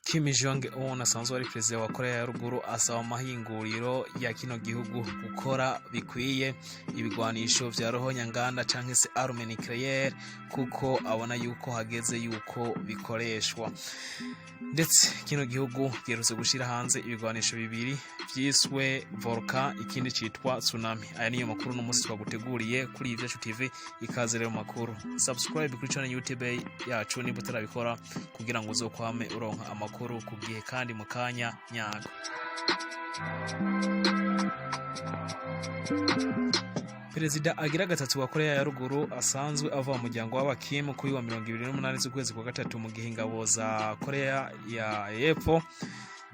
Kim Jong Un asanzwe ari perezida wa Korea ya Ruguru asaba amahinguriro ya kino gihugu gukora bikwiye ibigwanisho vya rohonyanganda canke se arme nucléaire, kuko abona yuko hageze yuko bikoreshwa. Ndetse kino gihugu giherutse gushira hanze ibigwanisho bibiri vyiswe Volcan, ikindi citwa Tsunami. Aya niyo makuru n'umunsi twaguteguriye kuri Ivyacu TV. Ikaze rero mu makuru. Subscribe kuri channel YouTube yacu niba utarabikora, kugira ngo uzokwame uronka amakuru ku gihe kandi mu kanya nyako. Perezida agira gatatu wa Korea ya Ruguru asanzwe ava mu muryango w'Abakimu, kuri wa 28 z'ukwezi kwa gatatu, mu gihe ingabo za Korea ya Yepfo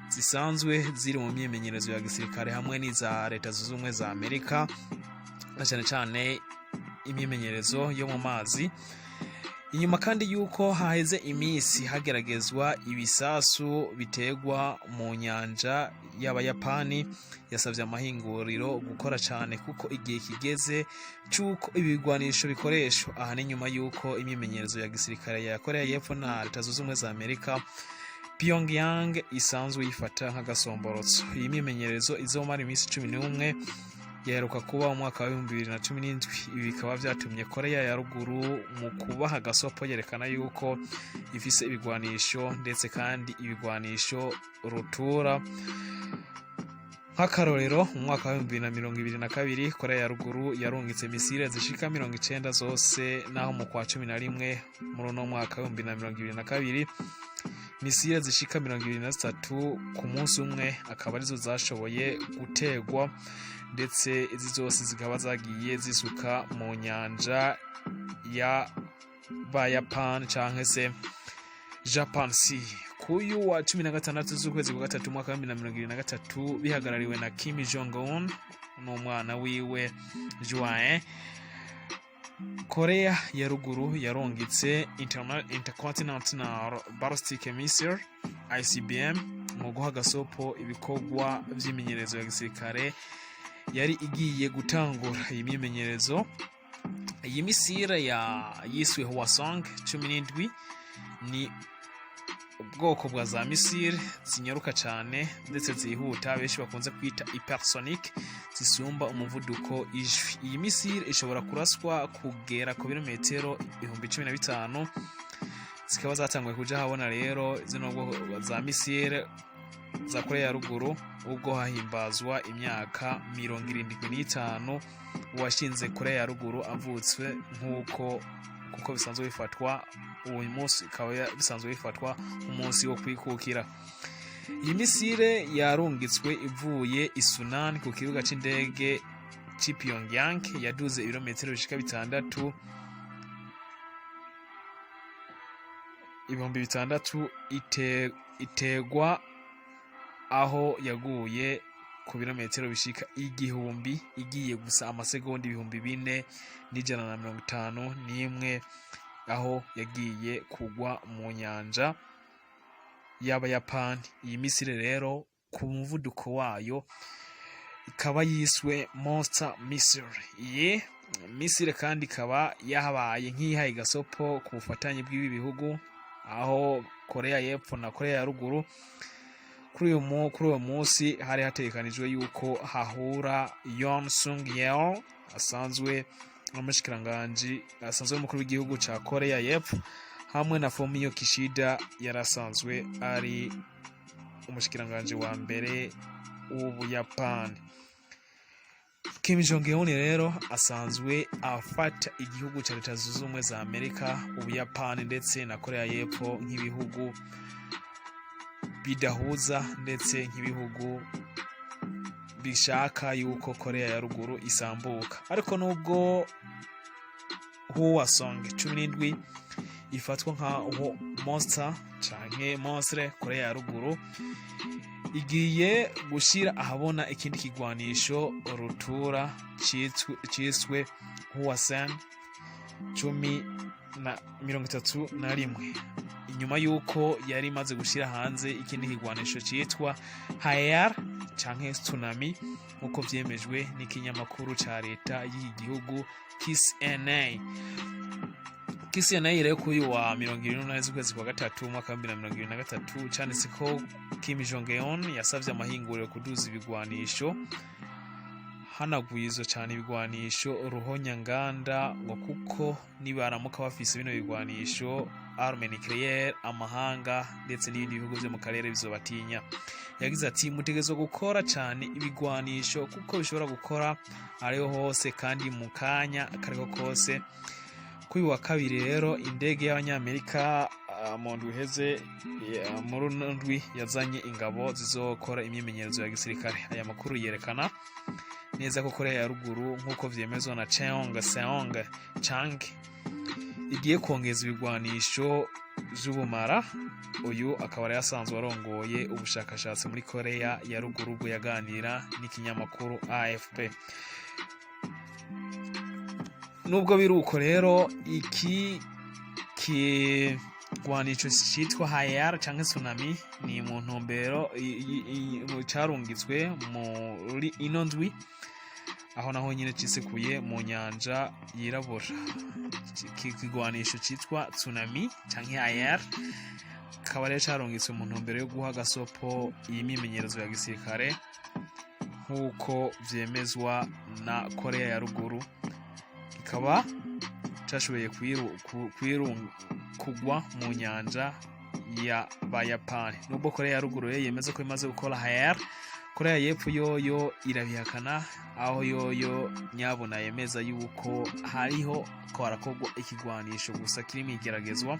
zisanzwe ziri mu myimenyerezo ya gisirikare hamwe n'iza Leta Zunze Ubumwe za Amerika, na cyane cyane imyimenyerezo yo mu mazi. Inyuma kandi yuko haheze iminsi hageragezwa ibisasu biterwa mu nyanja y'Abayapani, yasabye amahinguriro gukora cyane kuko igihe kigeze cy'uko ibigwanisho bikoreshwa. Aha ni nyuma y'uko imyimenyerezo ya gisirikare ya Korea y'Epfo na Leta Zunze Ubumwe za Amerika Pyongyang isanzwe yifata nk'agasomborotso. Iyi myimenyerezo izomara iminsi 11 yaheruka kuba mu mwaka wa 2017. Ibi bikaba byatumye Korea ya Ruguru mu kubaha agasopo yerekana yuko ifise ibigwanisho, ndetse kandi ibigwanisho rutura. Nk'akarorero, mu mwaka wa 2022 Korea ya Ruguru yarungitse misile zishika 90 zose, naho mu kwa 11 muri uno mwaka wa 2022 misile zishika 23 ku munsi umwe akaba arizo zashoboye gutegwa, ndetse izi zose zikaba zagiye zisuka mu nyanja ya Bayapani canke se Japan Sea. Kuyu wa 16 z'ukwezi kwa gatatu umwaka wa 2023, bihagarariwe na Kim Jong Un n'umwana wiwe Joae, Korea ya Ruguru yarungitse Intercontinental Ballistic Missile, ICBM, mu guha gasopo ibikorwa vy'imyimenyerezo ya gisirikare yari igiye gutangura. Iyi myimenyerezo, iyi misile ya yiswe Hwasong 17, ni ubwoko bwa za misile zinyaruka cyane ndetse zihuta, benshi bakunze kwita hypersonic, zisumba umuvuduko ijwi. Iyi misile ishobora kuraswa kugera ku birometero 15,000. Zikaba zatanguye kuja habona rero zino bwoko za misile za Korea ya Ruguru ubwo hahimbazwa imyaka 75 uwashinze Korea ya Ruguru avutswe, nk'uko kuko bisanzwe bifatwa uyu munsi, ikaba bisanzwe bifatwa nk'umunsi wo kwikukira. Iyi misile yarungitswe ivuye i Sunan ku kibuga c'indege c'i Pyongyang, yaduze ibirometero bishika bitandatu, 6000, itegwa aho yaguye ku birometero bishika 1000, igiye gusa amasegonda 4151, aho yagiye kugwa mu nyanja y'Abayapani. Iyi misile rero ku muvuduko wayo ikaba yiswe Monster Missile. Iyi misile kandi ikaba yahabaye nk'ihaye gasopo ku bufatanye bw'ibi bihugu, aho Korea y'Epfo na Korea ya Ruguru kuri uwo munsi hari hategekanijwe yuko hahura Yoon Suk Yeol asanzwe n'umushikiranganji, asanzwe umukuru w'igihugu ca Korea y'Epfo, hamwe na Fumio Kishida yari asanzwe ari umushikiranganji wa mbere w'Ubuyapani. Kim Jong Un rero asanzwe afata igihugu ca Leta Zunze Ubumwe za Amerika, Ubuyapani ndetse na Korea y'Epfo nk'ibihugu bidahuza, ndetse nk'ibihugu bishaka yuko Korea ya Ruguru isambuka. Ariko nubwo Hwasong 17 ifatwa nka monster canke monstre, Korea ya Ruguru igiye gushira ahabona ikindi kigwanisho rutura ciswe Hwasong 10 na 31. Inyuma y'uko yari imaze gushyira hanze ikindi kigwanisho cyitwa Haeal canke Tsunami, nk'uko vyemejwe n'ikinyamakuru ca leta y'iki gihugu KCNA. KCNA rero kuri uyu wa 28 z'ukwezi kwa gatatu umwaka wa 2023 canditse ko Kim Jong Un yasavye amahinguriro kuduza ibigwanisho, hanagwizwa cyane ibigwanisho ruhonyanganda, ngo kuko nibaramuka bafise bino bigwanisho, arme nucléaire, amahanga ndetse n'ibindi bihugu vyo mu karere bizobatinya. Yagize ati: "Mutegerezwa gukora cyane ibigwanisho kuko bishobora gukora ariho hose kandi mu kanya akariko kose." Kuri uyu wa kabiri rero, indege y'Abanyamerika mu ndwi iheze, muri uno ndwi yazanye ingabo zizokora imyimenyerezo ya gisirikare. Aya makuru yerekana neza ko Korea ya Ruguru, nk'uko vyemezwa na Cheong Seong Chang, igiye kongeza ibigwanisho vy'ubumara. Uyu akaba yari asanzwe arongoye ubushakashatsi muri Korea ya Ruguru ubwo yaganira n'ikinyamakuru AFP. Nubwo biri uko rero, iki kigwanisho cyitwa Haeal canke Tsunami ni mu ntumbero carungitswe muri ino ndwi, aho naho nyine cisekuye mu nyanja Yirabura. Iki kigwanisho citwa Tsunami canke Haeal kikaba rero carungitswe mu ntumbero yo guha gasopo iyi mimenyerezo ya gisirikare, nk'uko vyemezwa na Korea ya Ruguru. Kikaba cashoboye kugwa mu nyanja ya Bayapani. Nubwo Korea ya Ruguru rero yemeza ko imaze gukora Haeal, Korea y'Epfo yoyo irabihakana, aho yoyo nyabuna yemeza yuko hariho ko harakorwa ikigwanisho gusa kiri mu igeragezwa,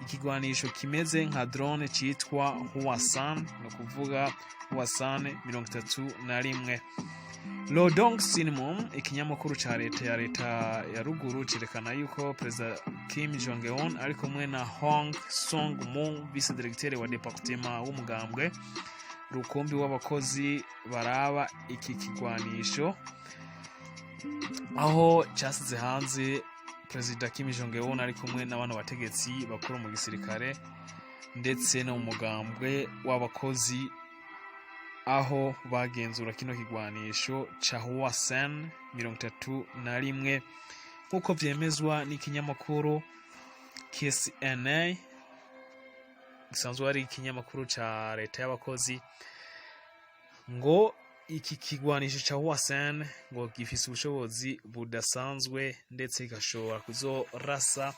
ikigwanisho kimeze nka drone citwa Hwasan, ni ukuvuga Hwasan 31. Rodong Sinmun, ikinyamakuru ca leta ya leta ya ruguru, cerekana yuko Perezida Kim Jong Un ari kumwe na Hong Song Mu, vice directeur wa département w'umugambwe rukumbi w'abakozi, baraba iki kigwanisho aho cyasize hanze. Perezida Kim Jong Un ari kumwe n'abana bategetsi bakuru mu gisirikare ndetse no mu mugambwe w'abakozi, aho bagenzura kino kigwanisho ca Hwasan 31, nk'uko vyemezwa n'ikinyamakuru KCNA gisanzwe ari ikinyamakuru ca leta y'abakozi. Ngo iki kigwanisho ca Hwasan ngo gifise ubushobozi budasanzwe, ndetse kigashobora kuzorasa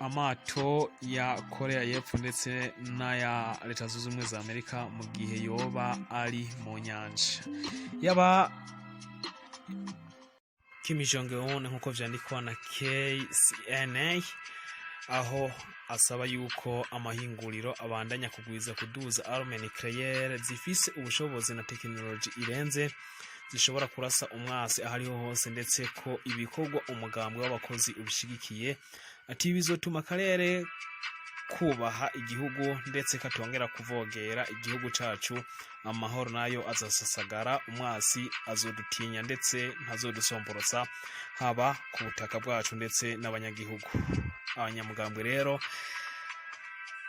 amato ya Korea y'Epfo ndetse n'aya Leta Zunze Ubumwe za Amerika mu gihe yoba ari mu nyanja. Yaba Kim Jong Un, nk'uko vyandikwa na KCNA, aho asaba yuko amahinguriro abandanya kugwiza kuduza arme nucléaire zifise ubushobozi na tekinoloji irenze, zishobora kurasa umwasi ahariho hose, ndetse ko ibikorwa umugambwe w'abakozi ubishigikiye. Ati bizotuma akarere kubaha igihugu ndetse katongera kuvogera igihugu cacu. Amahoro nayo azasasagara, umwasi azodutinya ndetse ntazodusomborotsa, haba ku butaka bwacu ndetse n'abanyagihugu. Abanyamugambwe rero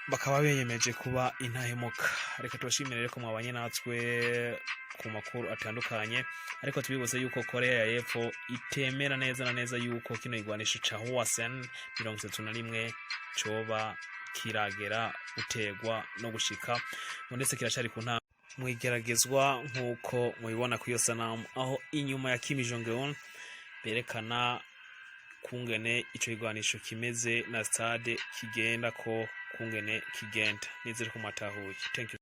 bakaba biyemeje kuba intahemuka. Reka tubashimire rero ko mwabanye natwe ku makuru atandukanye, ariko tubibutse yuko Korea ya Y'Epfo itemera neza na neza yuko kino igwanisho ca Hwasan 31 coba kiragera gutegwa no gushika, ngo ndetse kiracari ku nta mwigeragezwa, nk'uko mubibona ku iyo sanamu, aho inyuma ya Kim Jong Un berekana kungene ico kigwanisho kimeze na stade kigenda ko kungene kigenda. Nizere ko mwatahuye. Thank you.